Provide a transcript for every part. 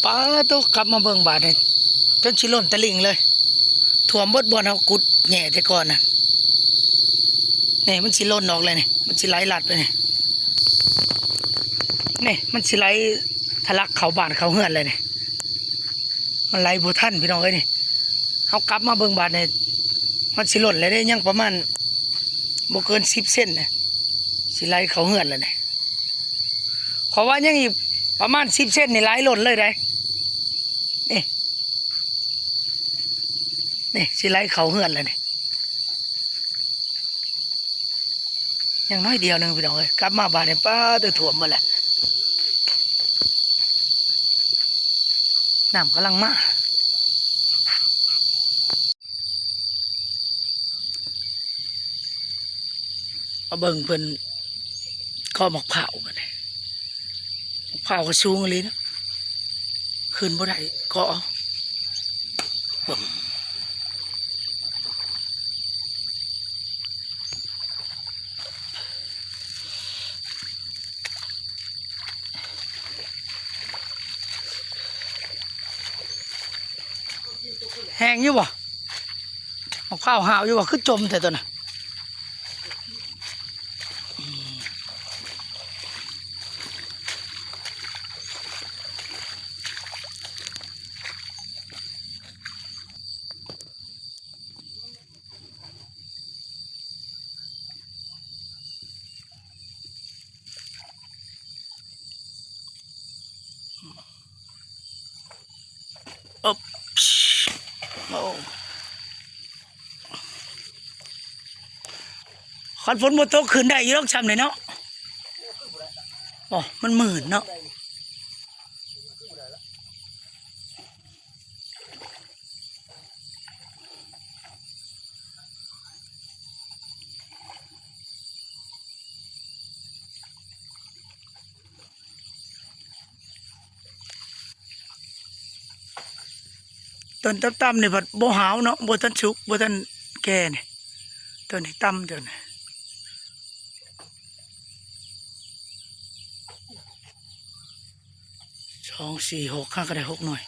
ປາໂຕ ກັບມາເບິ່ງບາດນີ້ ຈົນຊິລົ້ນຕະລິ່ງເລີຍ ຖ້ວມເບິດບ່ອນເຮົາຂຸດແຫຍ່ແຕ່ກ່ອນນັ້ນ. ນີ້ ມັນຊິລົ້ນອອກແລ້ວນີ້ ມັນຊິໄຫຼລັດໄປນີ້ ນີ້ ມັນຊິໄຫຼທະລັກເຂົ້າບ້ານເຂົ້າເຮືອນແລ້ວນີ້. ມັນໄຫຼບໍ່ທັນພີ່ນ້ອງເອີຍນີ້. ເຮົາກັບມາເບິ່ງບາດນີ້ ມັນຊິລົ້ນແລ້ວເດ້ ຍັງປະມານບໍ່ເກີນສິບເຊັນນະ ຊິໄຫຼເຂົ້າເຮືອນແລ້ວນີ້. ເພາະວ່າຍັງອີກປະມານສິບເຊັນນີ້ ໄຫຼລົ້ນເລີຍໄດ໋. ນີ້ ນີ້ ຊິໄຫຼເຂົ້າເຮືອນແລ້ວນີ້. ຍັງໜ້ອຍດຽວໜຶ່ງພີ່ນ້ອງເອີຍ ກັບມາບາດນີ້ ປາໂຕ ຖ້ວມໝົດແລ້ວ ນ້ຳກຳລັງມາ. ມາເບິ່ງເພິ່ນເກາະໝາກພ້າວບັດນີ້ ໝາກພ້າວກໍສູງອີ່ຫຼີເນາະ ຂຶ້ນບໍ່ໄດ້ ເກາະເອົາ ເບິ່ງ. ແຮງຢູ່ບໍ່? ໝາກພ້າວຫ້າວຢູ່ບໍ່? ຄືຈົມແທ້ຕົວນະ. ໂອ້ ຄັນຝົນບໍ່ຕົກ ຂຶ້ນໄດ້ຢູ່ດອກຊ່ຳນີ້ເນາະ. ໂອ້ ມັນມື່ນເນາະ. ຕົ້ນຕ່ຳໆນີ້ພັດບໍ່ຫາວເນາະ ບໍ່ທັນສຸກ ບໍ່ທັນແກ່ນີ້ ຕົ້ນນີ້ຕ່ຳ ຕົ້ນນີ້ ສອງ ສີ່ ຫົກ ຫາກໍໄດ້ຫົກໜ່ວຍ.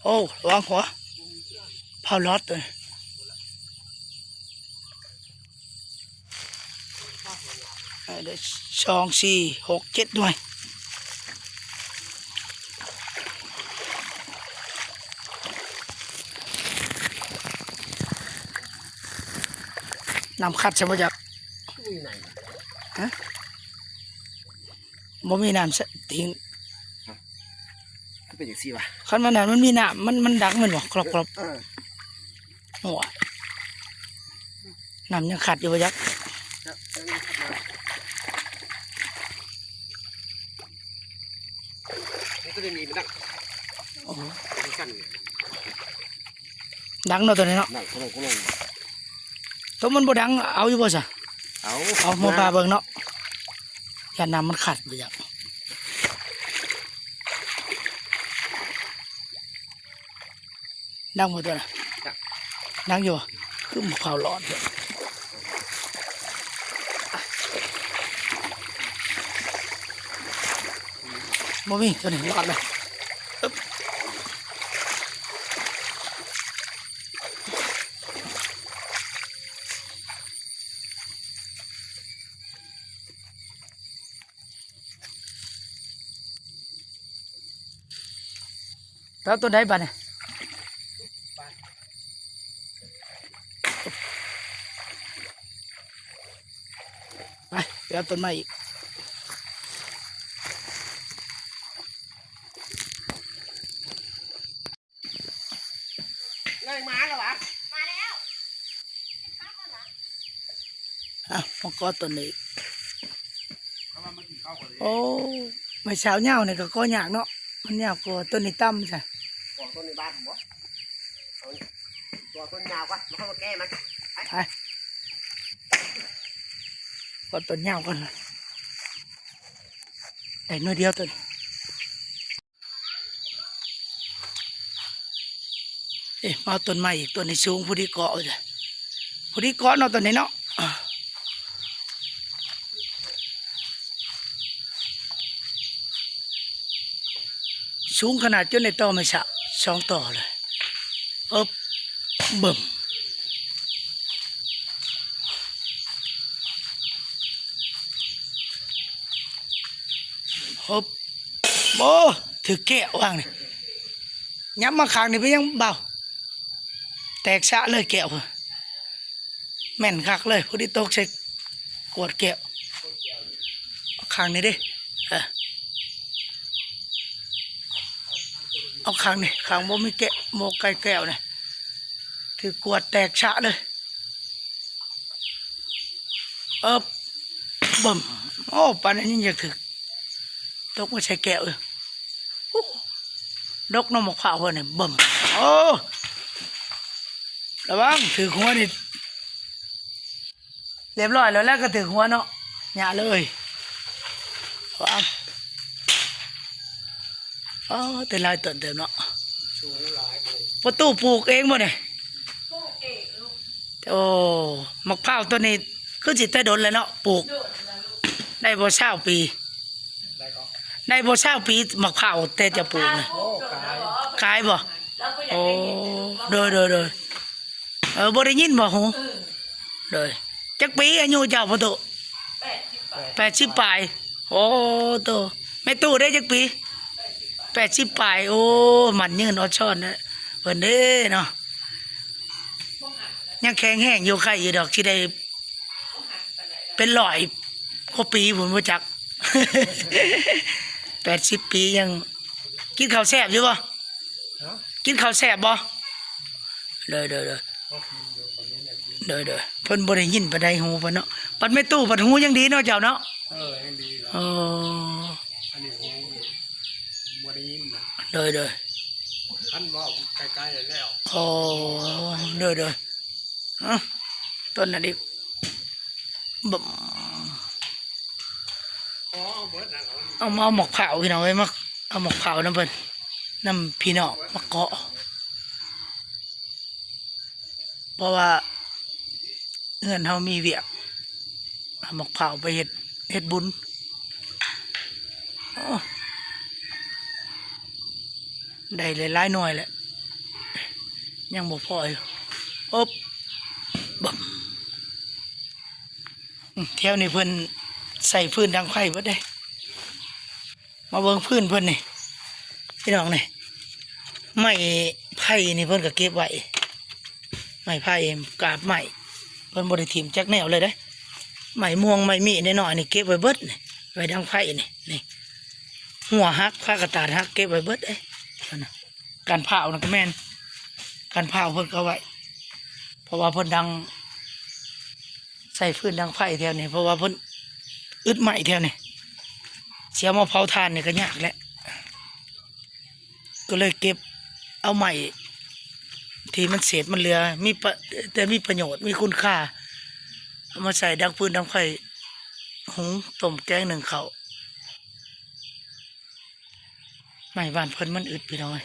ໂອ້ ລະວັງຫົວ ພ້າວລອດເດີ. ເອີ ໄດ້ສອງ ສີ່ ຫົກ ເຈັດໜ່ວຍ. ນ້ຳຂັດຊະບໍ່ຈັກ ຮະ? ບໍ່ມີນ້ຳສະ ຕິງ ຄືເປັນຈັ່ງຊີ້ວະ? ຄັນວ່ານ້ຳມັນມີນ້ຳ ມັນ ມັນດັງແມ່ນບໍ່? ຄຣອບໆ. ເອີ ໂອ້ຍ ນ້ຳຍັງຂັດຢູ່ບໍ່ຈັກ ຍັງຂັດມາ ໂອ້ ດັງເນາະໂຕນີ້ເນາະ ດັງໂຄງໆ. ໂຕມັນບໍ່ດັງເອົາຢູ່ບໍ່ຊະ? ເອົາ ເອົາມາຜ່າເບິ່ງເນາະ ຢ້ານນ້ຳມັນຂັດບໍ່ຈັກ. ດັງບໍ່ຕົວນະ? ດັງ ດັງຢູ່ບໍ່? ຄືໝາກພ້າວຫຼອດເດ. ບໍ່ມີ ຕົວນີ້ຫຼອດເລີຍ. ໄປເອົາຕົ້ນໃດບາດນີ້? ໄປ ໄປເອົາຕົ້ນໄມ້ອີກ. ເອີຍ ມາແລ້ວຫວາ? ມາແລ້ວ. ອ້າວ ມັງກອນຕົວນີ້. ໂອ້ ໄມ້ສາວຍາວນີ້ກໍເກາະຍາກເນາະ ມັນຍາວກວ່າຕົ້ນນີ້ຕ່ຳຊະ. ເກາະຕົ້ນນີ້ບາດບໍ່? ເອົາເກາະຕົ້ນຍາວກ່ອນ ມາເຂົ້າມາແກ້ມັນ. ໄປ ເກາະຕົ້ນຍາວກ່ອນ ໄດ້ໜ່ວຍດຽວຕົ້ນ. ເອີ ມາເອົາຕົ້ນໃໝ່ອີກ ຕົ້ນນີ້ສູງ ພໍດີເກາະ ພໍດີເກາະເນາະ ຕົ້ນນີ້ເນາະ. ສູງຂະໜາດຈົນໄດ້ຕໍ່ໄມ້ສະສອງຕໍ່ເລີຍ. ເອີບ ບຶມ ເອີບ. ໂອ້ ຖືກແກ້ວຫວ່າງນີ້ ຫຍັບມາຂ້າງນີ້ເປັນຫຍັງບ່າວ? ແຕກຊະເລີຍແກ້ວ ແມ່ນຄັກເລີຍ ພໍດີຕົກໃສ່ກວດແກ້ວ. ເອົາຂ້າງນີ້ເດ້ ເອີ ເອົາຂ້າງນີ້ ຂ້າງບໍ່ມີແກ້ວ ບໍ່ໃກ້ແກ້ວນີ້ ຖືກກວດແຕກຊະເລີຍ. ເອີບ ບຶມ ໂອ້ ປານນັ້ນຍັງຢາກຖືກ ຕົກມາໃສ່ແກ້ວເອີຍ. ໂອ້ ດົກເນາະໝາກພ້າວເພິ່ນນີ້ ບຶມ. ໂອ້ ລະວັງຖືກຫົວນີ້ ລຽບຮ້ອຍແລ້ວ ແລ້ວກໍຖືກຫົວເນາະ ຍະເລີຍ ລະວັງ. ອໍ ແຕ່ຫຼາຍຕົ້ນເຕີບເນາະ ປະຕູປູກເອງບໍ່ນີ້? ປູກເອງລູກ. ໂອ້ ໝາກພ້າວຕົ້ນນີ້ຄືຊິແຕ່ດົນແລ້ວເນາະ ປູກ ໂດນແລ້ວລູກ ໄດ້ບໍ່ຊາວປີ? ໄດ້ບໍ່ຊາວປີໝາກພ້າວແຕ່ເຈົ້າປູກນະ? ໂອ້ ກາຍ ກາຍບໍ່? ແລ້ວກໍຢາກໄດ້ ໂອ້ ໂດຍ ໂດຍ ໂດຍ. ເອີ ບໍ່ໄດ້ຍິນບໍ່ຫູ? ເອີ ໂດຍ. ຈັກປີອາຍຸເຈົ້າ ພໍ່ຕູ້? ແປດສິບປາຍ ແປດສິບປາຍ. ໂອ້ ໂຕ ແມ່ຕູ້ໄດ້ຈັກປີ? ແປດສິບປາຍ. ໂອ້ ໝັ້ນຍືນອອດຊ້ອນເດີ້ ເພິ່ນເດ້ເນາະ ຍັງແຂງແຮງຢູ່ ໄຄຢູ່ດອກ ຊິໄດ້ເປັນຮ້ອຍກວ່າປີພຸ້ນບໍ່ຈັກ. ແປດສິບປີຍັງ ກິນເຂົ້າແຊບຢູ່ບໍ່? ຮະ? ກິນເຂົ້າແຊບບໍ່? ໂດຍ ໂດຍ ໂດຍ ໂດຍ ໂດຍ. ເພິ່ນບໍ່ໄດ້ຍິນປານໃດຫູເພິ່ນເນາະ ບັດແມ່ຕູ້ບັດຫູຍັງດີເນາະເຈົ້າເນາະ. ເອີ ຍັງດີ. ອໍ ອັນນີ້ຫູບໍ່ໄດ້ຍິນນະ. ໂດຍ ໂດຍ. ຄັນເວົ້າໄກໆແລ້ວ. ອໍ ໂດຍ ໂດຍ. ເອົ້າ ຕົ້ນນັ້ນອີກ ບຶມ. ອໍ ເອົາໝາກພ້າວພີ່ນ້ອງເອີຍ ມາເອົາໝາກພ້າວນຳເພິ່ນ ນຳພີ່ນ້ອງມາເກາະ ເພາະວ່າເຮືອນເຮົາມີວຽກ ເອົາໝາກພ້າວໄປເຮັດ ເຮັດບຸນ. ໂອ້ ໄດ້ຫຼາຍໆໜ່ວຍແຫຼະ ຍັງບໍ່ພໍຢູ່. ໂອບ ບຶມ. ອືມ ແຖວນີ້ເພິ່ນໃຊ້ຟືນດັງໄຟເບິດເດ້. ມາເບິ່ງຟືນເພິ່ນນີ້ ພີ່ນ້ອງນີ້ ໄມ້ໄຜ່ນີ້ເພິ່ນກໍເກັບໄວ້ ໄມ້ໄຜ່ ກາບໄມ້ ເພິ່ນບໍ່ໄດ້ຖິ້ມຈັກແນວເລີຍເດ້. ໄມ້ມ່ວງໄມ້ມີ້ນ້ອຍໆນີ້ເກັບໄວ້ເບິດນີ້ ໄວ້ດັງໄຟນີ້ ນີ້ ຫົວຫັກ ຝາກະຕາດຫັກ ເກັບໄວ້ເບິດເດ້. ອັນນັ້ນ ການພ້າວນັ້ນກໍແມ່ນ ການພ້າວເພິ່ນກໍເອົາໄວ້ ເພາະວ່າເພິ່ນດັງ ໃຊ້ຟືນດັງໄຟແຖວນີ້ ເພາະວ່າເພິ່ນອຶດໄມ້ແຖວນີ້ ຊິເອົາມາເຜົາຖ່ານນີ້ກໍຍາກແຫຼະ ກໍເລີຍເກັບເອົາໄມ້ທີ່ມັນເສດມັນເຫຼືອ ມີປະ ແຕ່ມີປະໂຫຍດ ມີຄຸນຄ່າ ເອົາມາໃຊ້ດັງຟືນດັງໄຟ ຫຸງ ຕົ້ມ ແກງ ໜຶ້ງເຂົ້າ. ໄມ້ບ້ານເພິ່ນມັນອຶດ ພີ່ນ້ອງເອີຍ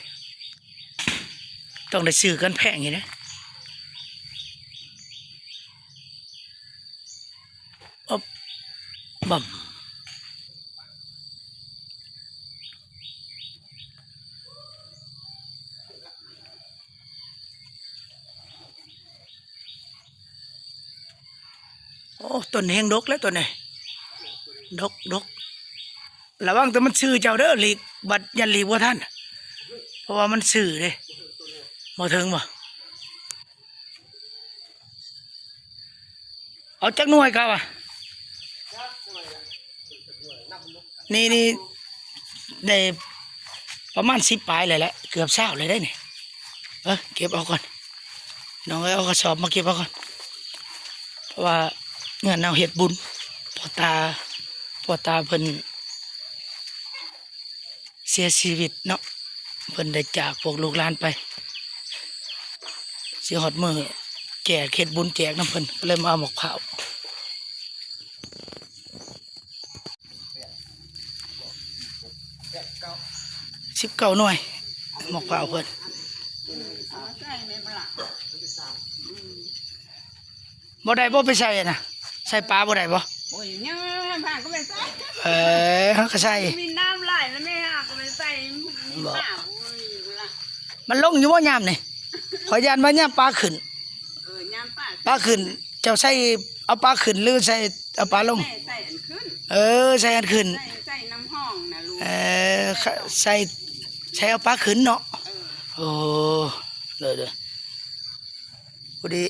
ຕ້ອງໄດ້ຊື້ກັນແພງຢູ່ເດ້. ອົບ ບຳ. ໂອ້ ຕົ້ນແຮງດົກແລ້ວຕົ້ນນີ້ ດົກ ດົກ. ລະວັງແຕ່ມັນຊື່ເຈົ້າເດີ ຫຼີກ ບັດຢ້ານຫຼີກບໍ່ທັນ ເພາະວ່າມັນຊື່ເດ້. ບໍ່ເຖິງບໍ່? ເອົາຈັກໜ່ວຍກະວ່າ ນີ້ ນີ້ ໄດ້ປະມານສິບປາຍແລ້ວແຫຼະ ເກືອບຊາວແລ້ວເດ້ນີ້. ເອີ ເກັບເອົາກ່ອນ ນ້ອງເອີຍ ເອົາກະສອບມາເກັບເອົາກ່ອນ ເພາະວ່າເຮືອນເຮົາເຮັດບຸນ ພໍ່ຕາ ພໍ່ຕາເພິ່ນ ສຍຊີວິດເນາະ ເພິ່ນໄດ້ຈາກພວກລູກຫຼານໄປ ຊິຮອດມື້ແຈກ ເຮັດບຸນແຈກນຳເພິ່ນ ກໍເລີຍມາເອົາໝາກພ້າວ ສິບເກົ້າໜ່ວຍ ໝາກພ້າວເພິ່ນ ບໍ່ໄດ້ບໍ່ໄປໃສ່ນະ ໃສ່ປາບໍ່ໄດ້ບໍ່? ໂອ້ຍ ຍັງ ຫາກໍໄປໃສ່ ເອີ ເຮົາກໍໃສ່ ມີນ້ຳຫຼາຍແລ້ວແມ່ ຫາກໍໄປໃສ່ ມີປາ ໂອ້ຍ ມັນລົງຢູ່ບໍ່ຍາມນີ້? ຂ້ອຍຢ້ານວ່າຍາມປາຂຶ້ນ ເອີ ຍາມປາ ປາຂຶ້ນ ເຈົ້າໃສ່ ເອົາປາຂຶ້ນ ຫຼືໃສ່ເອົາປາລົງ? ໃສ່ ໃສ່ອັນຂຶ້ນ ເອີ ໃສ່ອັນຂຶ້ນ ໃສ່ ໃສ່ນ້ຳຫ້ອງນະລູກ ເອີ ໃສ່ ໃສ່ເອົາປາຂຶ້ນເນາະ ເອີ ໂອ້ ເດີໆ ຜູ້ດີ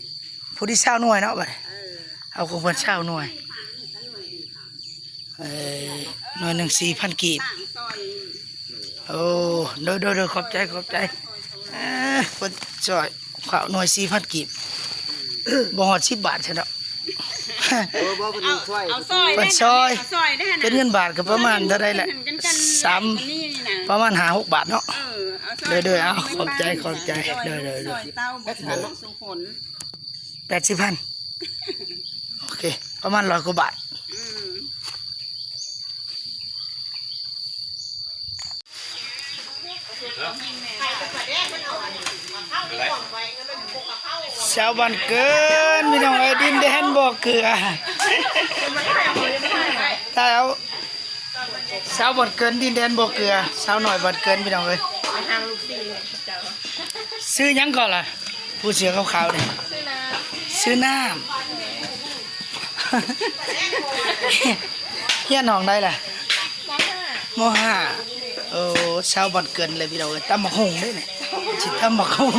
ຜູ້ດີຊາວໜ່ວຍເນາະ ບັດນີ້ ເອີ ເອົາຂອງເພິ່ນຊາວໜ່ວຍ ເອີ ໜ່ວຍໜຶ່ງສີ່ພັນກີບ ໂອ້ ໂດຍໆໆ ຂອບໃຈ ຂອບໃຈ ເອີ ເພິ່ນຊ່ອຍຂ້າວໜ່ວຍສີ່ພັນກີບ ບໍ່ຮອດສິບບາດຊະເນາະ ເອີ ບໍ່ ເພິ່ນຊ່ອຍ ເອົາຊ່ອຍ ເພິ່ນຊ່ອຍ ເອົາຊ່ອຍເດ້ຫັ້ນນະ ເປັນເງິນບາດກໍປະມານເທົ່າໃດແຫຼະ ສາມ ປະມານຫ້າຫົກບາດເນາະ ເອີ ເອົາຊ່ອຍ ເດີໆ ເອົາ ຂອບໃຈ ຂອບໃຈ ເດີໆ ເດີ ເອົາຊ່ອຍເຕົ້າ ບໍ່ສາມາດສູ່ຄົນ ແປດສິບພັນ ໂອເຄ ປະມານຮ້ອຍກວ່າບາດ ອືມ ຊາວບ້ານເກີນ ພີ່ນ້ອງເອີຍ ດິນແດນບໍ່ເກືອ ຊາວ ຊາວບ້ານເກີນ ດິນແດນບໍ່ເກືອ ຊາວນ້ອຍບ້ານເກີນ ພີ່ນ້ອງເອີຍ ຊື່ຫຍັງກໍລະ? ຜູ້ເສື້ອຂາວໆນີ້ ຊື່ນ້ຳ ຊື່ນ້ຳ ຮຽນຫ້ອງໃດລະ? ມໍຫ້າ ມໍຫ້າ ໂອ້ ຊາວບ້ານເກີນເລີຍພີ່ນ້ອງເອີຍ ຕຳບັກຫຸ່ງເດ້ນີ້ ຊິຕຳບັກຫຸ່ງ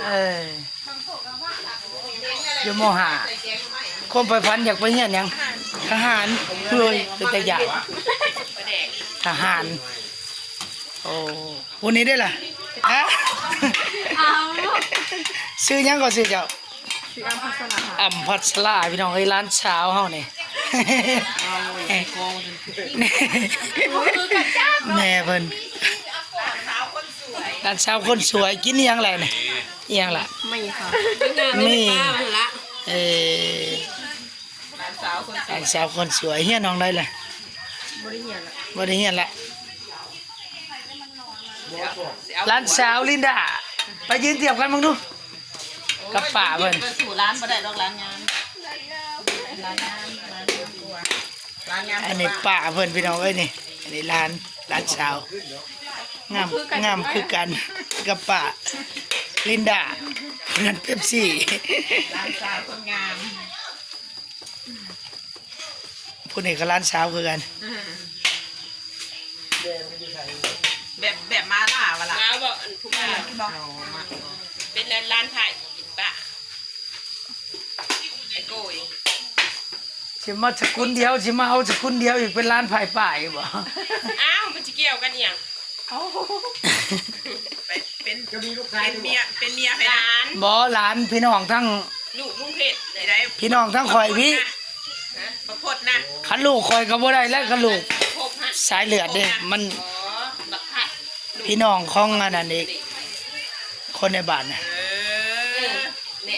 ເອີ ຢູ່ມໍຫ້າ ຄວາມໃຝ່ຝັນຢາກໄປຮຽນຫຍັງ? ທະຫານ ເອີຍ ເປັນຕາຢ້ານ ທະຫານ ໂອ້ ຜູ້ນີ້ເດ້ລະ? ຮະ? ເອົາ ຊື່ຫຍັງກໍຊື່ເຈົ້າ? ຊື່ອຳພັດສະຫຼາ ອຳພັດສະຫຼາ ພີ່ນ້ອງເອີຍ ຫຼານສາວເຮົານີ້ ແມ່ເພິ່ນ ຫຼານສາວຄົນສວຍ ກິນອີ່ຫຍັງແລະນີ້? ອີ່ຫຍັງລະ? ໝີ່ ໝີ່ ເອີ ຫຼານສາວຄົນສວຍ ຮຽນຫ້ອງໃດລະ? ບໍ່ໄດ້ຮຽນລະ ບໍ່ໄດ້ຮຽນລະ ຫຼານສາວລິນດາ ໄປຢືນທຽບກັນເບິ່ງດູ ກັບປ້າເພິ່ນ ໄປສູ້ຫຼານບໍ່ໄດ້ດອກ ຫຼານງາມ ຫຼານງາມ ຫຼານງາມກວ່າ ຫຼານງາມກວ່າ ອັນນີ້ປ້າເພິ່ນ ພີ່ນ້ອງເອີຍນີ້ ອັນນີ້ຫຼານ ຫຼານສາວ ງາມ ງາມຄືກັນກັບປ້າລິນດາ ເພື່ອນເປັບຊີ ຫຼານສາວຄົນງາມ. ຜູ້ນີ້ກໍຫຼານສາວຄືກັນ ອືມ ແບບ ແບບມາລາວະລະ ລາວບໍ່? ອັນຜູ້ມາ ເປັນຫຼານ ຫຼານໃຜ? ເປັນປ້າ ໄອ້ໂກຍ ຊິມາສະກຸນດຽວ ຊິມາເອົາສະກຸນດຽວອີກ ເປັນຫຼານໃຜປ້າອີກບໍ່? ອ້າວ ມັນຊິກ່ຽວກັນອີ່ຫຍັງ? ເອົາ ໄປເປັນ ເປັນເມຍ ເປັນເມຍໃຜນະ? ບໍ່ ຫຼານພີ່ນ້ອງທັງ ລູກລຸງເພັດໄດ້ ພີ່ນ້ອງທັງຂ້ອຍພີ້ ບັກພົດນະ ຄັນລູກຂ້ອຍກໍບໍ່ໄດ້ແລ້ວ ຄັນລູກສາຍເລືອດເດ້ ມັນ ອໍ ບັກພັດ ພີ່ນ້ອງຂອງອັນນັ້ນອີກ ຄົນໃນບ້ານນະ ເອີ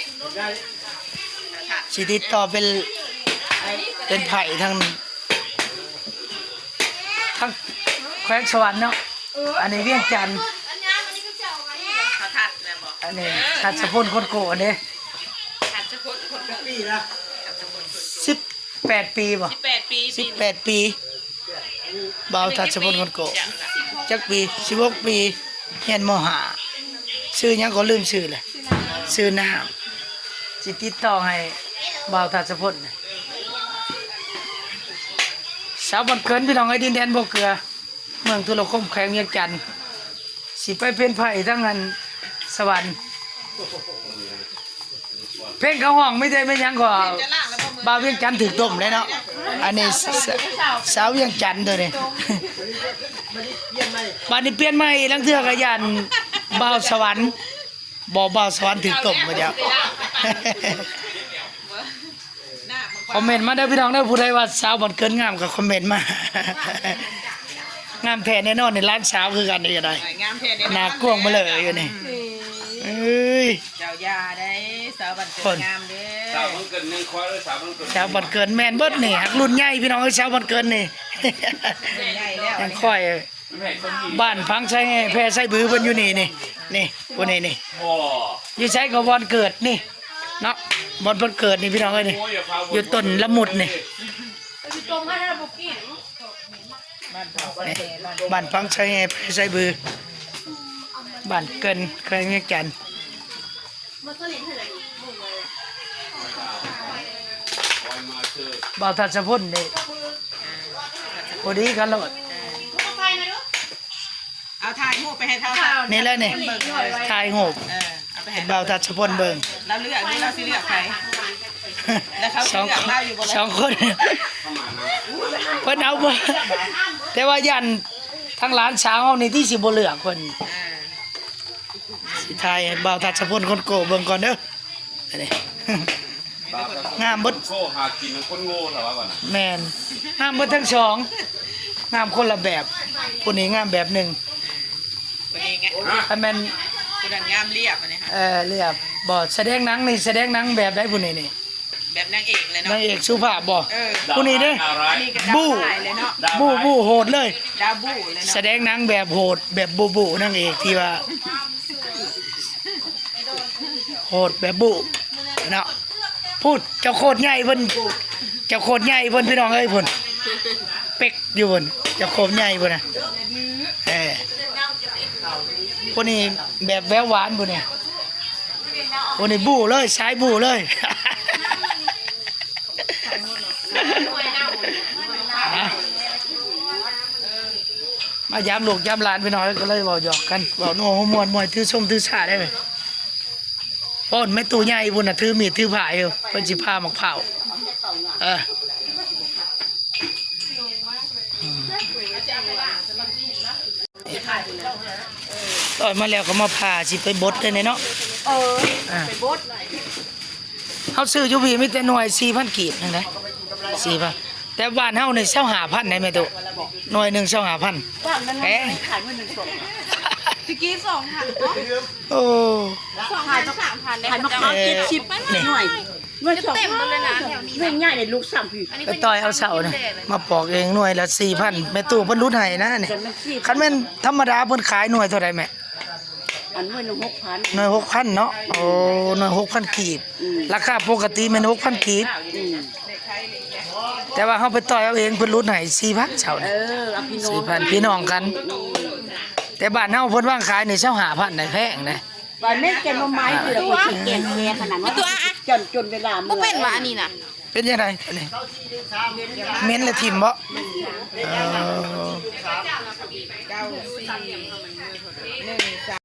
ຊິຕິດຕໍ່ເປັນ ເປັນໃຜທາງ ທາງແຂວງສະຫວັນເນາະ ອັນນີ້ວຽງຈັນ ພະທັດນະບໍ່ ອັນນີ້ ເອີ ທັດສະພົນຄົນໂກ ອັນນີ້ ທັດສະພົນຄົນໂກ ສິບແປດປີບໍ່? ສິບແປດປີ ສິບແປດປີ ບ່າວທັດສະພົນຄົນໂກ ຈັກປີ? ສິບຫົກປີ ຮຽນ ມໍຫ້າ ຊື່ຫຍັງກໍລືມຊື່ແຫຼະ ຊື່ນ້ຳ ຊິຕິດຕໍ່ໃຫ້ບ່າວທັດສະພົນ ຊາວບ້ານເກີນ ພີ່ນ້ອງເອີຍ ດິນແດນບໍ່ເກືອ ເມືອງທຸລະຄົມ ແຂວງວຽງຈັນ ຊິໄປເປັນໃຜທາງອັນສະຫວັນ ເພງເຂົາຮ້ອງມີແຕ່ແມ່ນຫຍັງກໍ ບ່າວວຽງຈັນຖືກຕົ້ມແລ້ວເນາະ ອັນນີ້ສ- ສ- ສາວວຽງຈັນໂຕນີ້ ບາດນີ້ປ່ຽນໃໝ່ ລາງເທື່ອກໍຢ້ານບ່າວສະຫວັນ ບໍ່ ບ່າວສະຫວັນຖືກຕົ້ມ ເຂົາເຈົ້າ ໜ້າມັນ ຄອມເມັນມາເດີພີ່ນ້ອງເດີ ຜູ້ໃດວ່າສາວບ້ານເກີນງາມກໍຄອມເມັນມາ. ງາມແທ້ແນ່ນອນນີ້ ຫຼານສາວຄືກັນນີ້ກໍໄດ້ ງາມແທ້ແນ່ນອນ ໜ້າກວ້າງເບີເລີຢູ່ນີ້. ເອີຍ ເຈົ້າຢ່າໄດ້ ສາວບ້ານເກີນງາມເດ້. ສາວບ້ານເກີນຍັງຄອຍເອີຍ ສາວບ້ານເກີນ ສາວບ້ານເກີນແມ່ນເບິດນີ້ ຫາກລຸ້ນໃຫຍ່ພີ່ນ້ອງເອີຍ ສາວບ້ານເກີນນີ້ ລຸ້ນໃຫຍ່ແລ້ວ ຍັງຄອຍ. ບ້ານພັງໄຊແຮ່ ໄຊບື ເພິ່ນຢູ່ນີ້ນີ້ ນີ້ ຜູ້ນີ້ນີ້ ຢູ່ໃສກໍບ່ອນເກີດນີ້ເນາະ ບ່ອນເພິ່ນເກີດນີ້ພີ່ນ້ອງເອີຍນີ້ ຢູ່ຕົ້ນລະມຸດນີ້. ນີ້ ບ້ານພັງໄຊແຮ່ ໄຊບື ບ້ານເກີນ ແຂວງວຽງຈັນ. ບ່າວທັດສະພົນນີ້ ພໍດີກັນໂລດ. ເອົາຖ່າຍຮູບໄປໃຫ້ທ້າວ ນີ້ແຫຼະນີ້ ຖ່າຍຮູບ ເອີ ເອົາໄປໃຫ້ບ່າວທັດສະພົນເບິ່ງ ລາວເລືອກດູ ລາວຊິເລືອກໃຜ ແລ້ວເຂົາຊິເລືອກລາວຢູ່ບໍ່ລະ ສອງຄົນ ເພິ່ນເອົາບໍ່ ແຕ່ວ່າຢ້ານທາງຫຼານສາວເຮົານີ້ທີ່ຊິບໍ່ເລືອກເພິ່ນ. ອ່າ ຊິຖ່າຍໃຫ້ບ່າວທັດສະພົນຄົນໂກ້ເບິ່ງກ່ອນເດີ ອັນນີ້ ງາມເບິດ ໂກ້ຫາກິນນຳຄົນໂງ່ ຖ້າວ່າວ່ານະ ແມ່ນ ງາມເບິດທັງສອງ ງາມຄົນລະແບບ ຜູ້ນີ້ງາມແບບໜຶ່ງ ຜູ້ນີ້ງາມ ຄັນແມ່ນ ຜູ້ນັ້ນງາມລຽບ ອັນນີ້ ເອີ ລຽບບໍ່ ສະແດງໜັງນີ້ ສະແດງໜັງແບບໃດຜູ້ນີ້ນີ້? ແບບນາງເອກເລີຍເນາະ ນາງເອກສຸພາບບໍ່? ເອີ ຜູ້ນີ້ເດ້ ດາວຮ້າຍ ອັນນີ້ກໍ ບູ້ ດາວຮ້າຍເລີຍເນາະ ບູ້ ບູ້ໂຫດເລີຍ ດາວບູ້ເລີຍເນາະ ສະແດງໜັງແບບໂຫດ ແບບບູ້ໆ ນາງເອກທີ່ວ່າ ໂຫດແບບບູ້ເນາະ. ພຸ້ນ ເຈົ້າໂຄດໃຫຍ່ເພິ່ນ ເຈົ້າໂຄດໃຫຍ່ເພິ່ນ ພີ່ນ້ອງເອີຍ ພຸ້ນ ເປັກຢູ່ພຸ້ນ ເຈົ້າໂຄດໃຫຍ່ພຸ້ນນະ. ເອີ ຜູ້ນີ້ແບບແວວຫວານຜູ້ນີ້ ຜູ້ນີ້ບູ້ເລີຍ ສາຍບູ້ເລີຍ. ມາຢາມລູກຢາມຫຼານພີ່ນ້ອງ ກໍເລີຍເວົ້າຫຍອກກັນ ເວົ້ານົວຫົວມ່ວນ ມວຍຖືຊົມຖືຊາໄດ້. ໂອ້ນ ແມ່ຕູ້ໃຫຍ່ພຸ້ນນະ ຖືມີດຖືພ້າຢູ່ ເພິ່ນຊິຜ່າໝາກພ້າວ. ເອີ ຕອນມາແລ້ວກໍມາຜ່າ ຊິໄປບົດໄດ້ເນາະ. ເອີ ອ່າ ໄປບົດ. ເຮົາຊື້ຢູ່ພີ້ມີແຕ່ໜ່ວຍສີ່ພັນກີບນັ້ນນະ ສີ່ພັນ ແຕ່ບ້ານເຮົານີ້ຊາວຫ້າພັນໄດ໋ແມ່ຕູ້ ໜ່ວຍໜຶ່ງຊາວຫ້າພັນ ແພງ ຂາຍໜ່ວຍໜຶ່ງສອງພັນ ຕະກີ້ສອງພັນເນາະ. ໂອ້ ສອງພັນ ສາມພັນ ຂາຍມາຂາຍເຈັດສິບ ເອີ ໜ່ວຍ ໜ່ວຍສອງພັນ ເຕັມໝົດເລີຍນະແຖວນີ້ ເວງໃຫຍ່ໃນລູກສາມພີ້ ໄປຕ່ອຍເອົາເຊົ້ານະ ມາປອກເອງ ໜ່ວຍລະສີ່ພັນ ແມ່ຕູ້ເພິ່ນຫຼຸດໃຫ້ນະນີ້. ຄັນແມ່ນທຳມະດາເພິ່ນຂາຍໜ່ວຍເທົ່າໃດແມ່? ອັນໜ່ວຍໜຶ່ງຫົກພັນ ໜ່ວຍຫົກພັນເນາະ. ໂອ້ ໜ່ວຍຫົກພັນກີບ ອືມ ລາຄາປົກກະຕິແມ່ນຫົກພັນກີບ ອືມ ແຕ່ວ່າເຮົາໄປຕ່ອຍເອົາເອງ ເພິ່ນຫຼຸດໃຫ້ສີ່ພັນເຈົ້າ ເອີ ເອົາພີ່ນ້ອງ ສີ່ພັນ ພີ່ນ້ອງກັນ ແຕ່ບ້ານເຮົາເພິ່ນວາງຂາຍນີ້ຊາວຫ້າພັນໄດ໋ ແພງໄດ໋. ວ່າແມ່ນແກງໜໍ່ໄມ້ ຄືລະບໍ່ຊິແກງແຊບຂະໜາດນັ້ນ ຕົວ ອ່ະ ຈົນ ຈົນເວລາ ບໍ່ເປັນວ່າອັນນີ້ນະ ເປັນຈັ່ງໃດອັນນີ້ ເໝັນແລ້ວຖິ້ມບໍ່? ເອີ